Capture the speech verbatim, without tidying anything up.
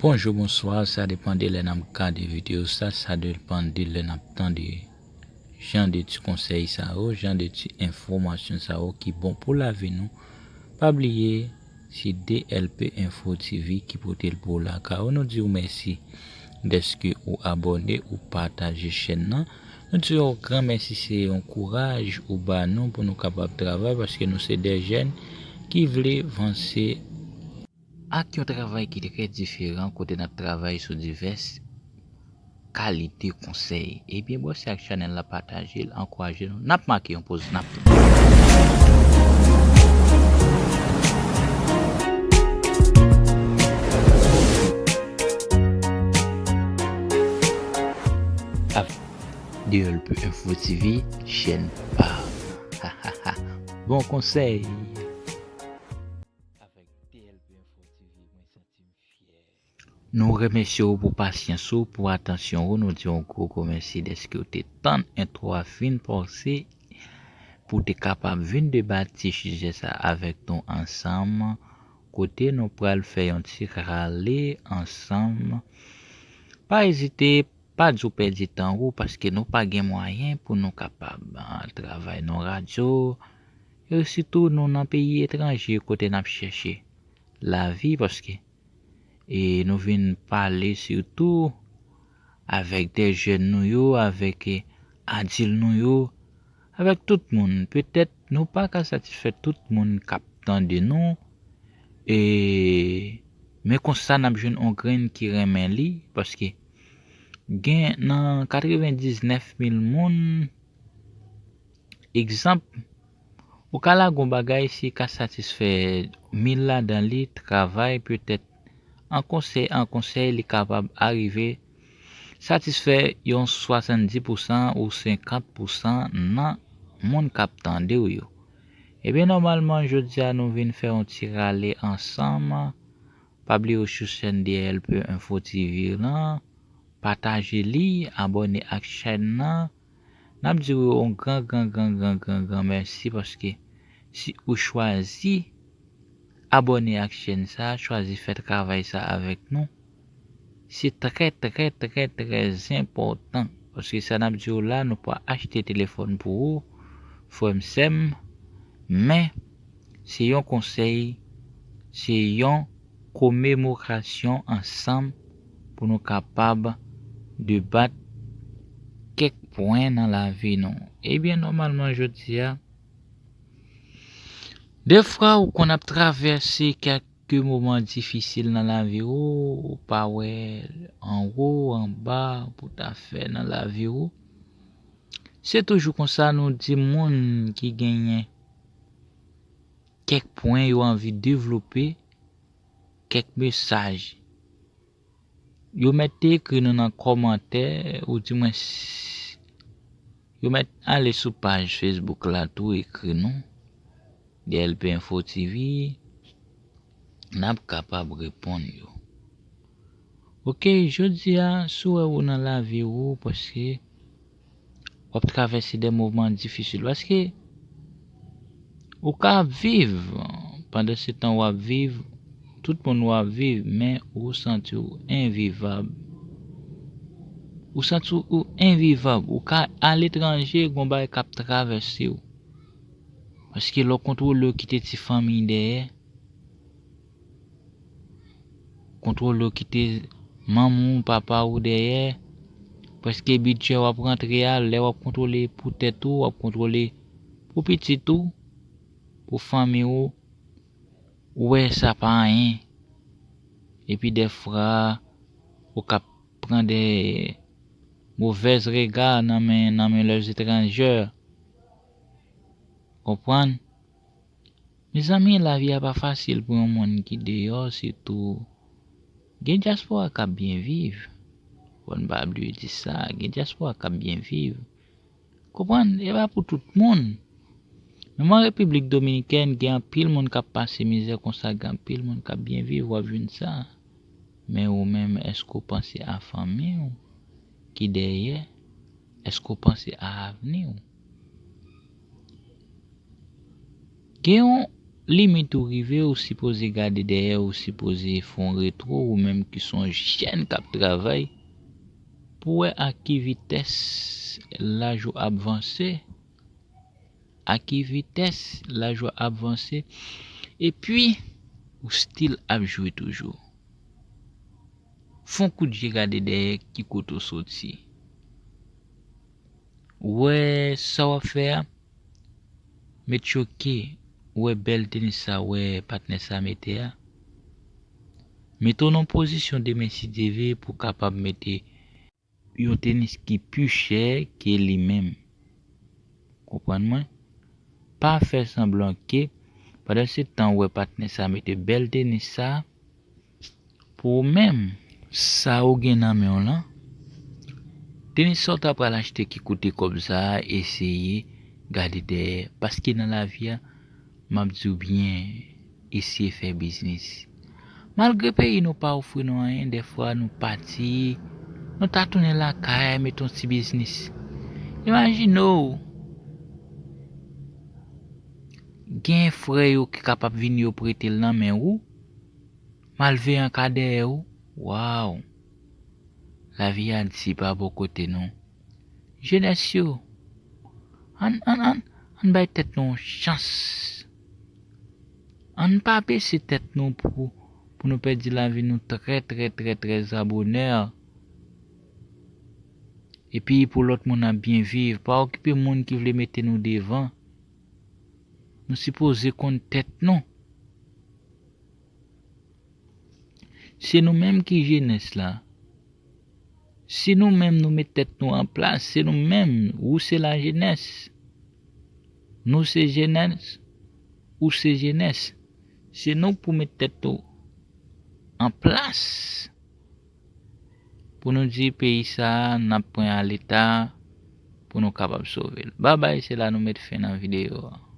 Bonjou, bonswa, sa depann de lè n ap gade videyo sa, sa depann de lè n ap tande jan de ti konsèy sa yo, jan de ti enfòmasyon sa yo ki bon pou lavi nou. Pa bliye, se D L P Info T V ki pote l pou w lakay ou. Nou di w mèsi dèske ou abòne, ou pataje chèn nan. Nou di w gran mèsi, se yon kouraj ou ba nou pou nou kapab travay, paske nou se de jèn ki vle vanse ak yon travay ki trè diferan, kote n ap travay sou divès kalite konsèy. Ebyen, bò se ak chanèl la, pataje l, ankouraje nou. N ap make yon poz, n ap tounen. Avèk D L P Info T V, chèn pa w. Bon konsèy. Avèk D L P Info T V, mwen santi m fyè. Nou remèsye w pou pasyans ou, pou atansyon ou. Nou di yon gwo, gwo mèsi dèske w te tann entwo a fin pase pou w te kapab vin debat ti sijè sa avèk nou ansanm, kote nou pral fè yon ti rale ansanm. Pa ezite, pa di w pèdi tan ou, paske nou pa gen mwayen pou nou kapab, ah, travay nan radyo, e sitou nou nan peyi etranje kote n ap chèche lavi, paske, e nou vin pale sitou avèk de jèn nou yo, avèk, e, adil nou yo, avèk tout moun. Petèt nou pa ka satisfè tout moun k ap tande nou, e, men konsa n ap jwenn yon grenn ki renmen li, paske gen nan katrevendiznèf mil moun, egzanp, ou ka lage yon bagay, si ka satisfè mil ladan li, travay, petèt an konsèy, an konsèy, li kapab arive satisfè yon swasanndis pousan ou senkant pousan nan moun k ap tande w yo. Ebyen, nòmalman, jodi a, nou vin fè yon ti rale ansanm. Pa bliye w sou chèn D L P Info T V lan, pataje li, abòne ak chèn nan. N ap di w yon gran, gran, gran, gran, gran, gran mèsi, paske si ou chwazi abòne ak chèn sa, chwazi fè travay sa avèk nou, se trè, trè, trè, trè enpòtan. Paske sa n ap di w la, nou pa achte telefòn pou ou, frè m, sè m, men se yon konsèy, se yon komemorasyon ansanm pou nou kapab debat kèk pwen nan lavi nou. Ebyen, nòmalman, jodi a, defwa ou konn ap travèse kèk ke moman difisil nan lavi ou, ou pa wè anwo, anba pou ta fè nan lavi ou. Se toujou konsa nou di moun ki genyen kèk pwen yo anvi devlope, kèk mesaj. Yo mèt te ekri nou nan kòmantè, ou di mwen s-, yo mèt ale sou paj Facebook la tou, ekri nou, D L P Info T V, n ap kapab reponn yo. Oke, jodi a, si w wè ou nan lavi ou, paske w ap travèse de moman difisil, paske ou ka ap viv, pandan se tan w ap viv, tout moun w ap viv, men ou santi w envivab. Ou santi w envivab. Ou ka aletranje, gon bagay k ap travèse w. Paske lè w kontwole, w kite ti fanmi dèyè. Kontwole, w kite manman w, papa w dèyè. Prèske bidjè w ap rantre a, lè w ap kontwole pou tèt ou, w ap kontwole pou pitit ou, pou fanmi ou, ou wè sa pa anyen. Epi dèfwa, ou ka pran de movèz rega nan men, nan men lèzetranjè. Konprann? Mezanmi, lavi a pa fasil pou yon moun ki deyò, sitou gen dyaspora k ap byen viv. Fò n pa bliye di sa, gen dyaspora k ap byen viv. Konprann, e pa pou tout moun. Menm an Repiblik Dominikèn, gen anpil moun k ap pase mizè konsa, gen anpil moun k ap byen viv, w ap jwenn sa. Men ou menm, èske w panse a fanmi w ki dèyè? Èske w panse a avni w? Gen yon limit ou rive, ou sipoze gade dèyè, ou sipoze fè yon retwo, ou menm ki se yon jèn k ap travay, pou wè a ki vitès laj ou ap vanse, a ki vitès laj ou ap vanse, epi ou still ap jwe toujou. Fè yon kout je gade dèyè ki kote w soti. Ou wè sa w ap fè a, met choke, ou wè bèl tenis sa, ou wè patnè sa mete a. Mete w nan pozisyon demen si Dye vle pou w kapab mete yon tenis ki pi chè ke li menm. Konprann mwen? Pa fè sanblan ke, pandan se tan ou wè patnè sa mete bèl tenis sa, pou ou menm, sa ou gen nan men w lan, tenis sa w ta pral achte ki koute kòb sa a, eseye gade dèyè. Paske nan lavi a, m ap di w byen, eseye fè biznis. Malgre peyi nou pa ofri nou anyen, dèfwa nou pati, nou ta tounen lakay, mete yon ti biznis. Imajine w, gen frè yo ki kapab vini yo prete l nan men ou, malveyan ka dèyè ou. Waw! Lavi a di pa bò kote nou. Jenès yo, ann, ann, ann, ann bay tèt nou yon chans. Ann pa bese tèt nou pou, pou nou pèdi lavi nou trè, trè, trè, trè zabonè. Epi pou lòt moun ap byen viv, pa okipe moun ki vle mete nou devan. Nou sipoze konn tèt nou. Se nou menm ki jenès la. Si nou menm nou met tèt nou an plas, se nou menm, ou se lajenès. Nou se jenès, ou se jenès. Se nou pou met tèt nou an plas. Pou nou di peyi sa a, n ap pran a leta pou nou kapab sove l. Babay, se la nou met fen nan videyo a.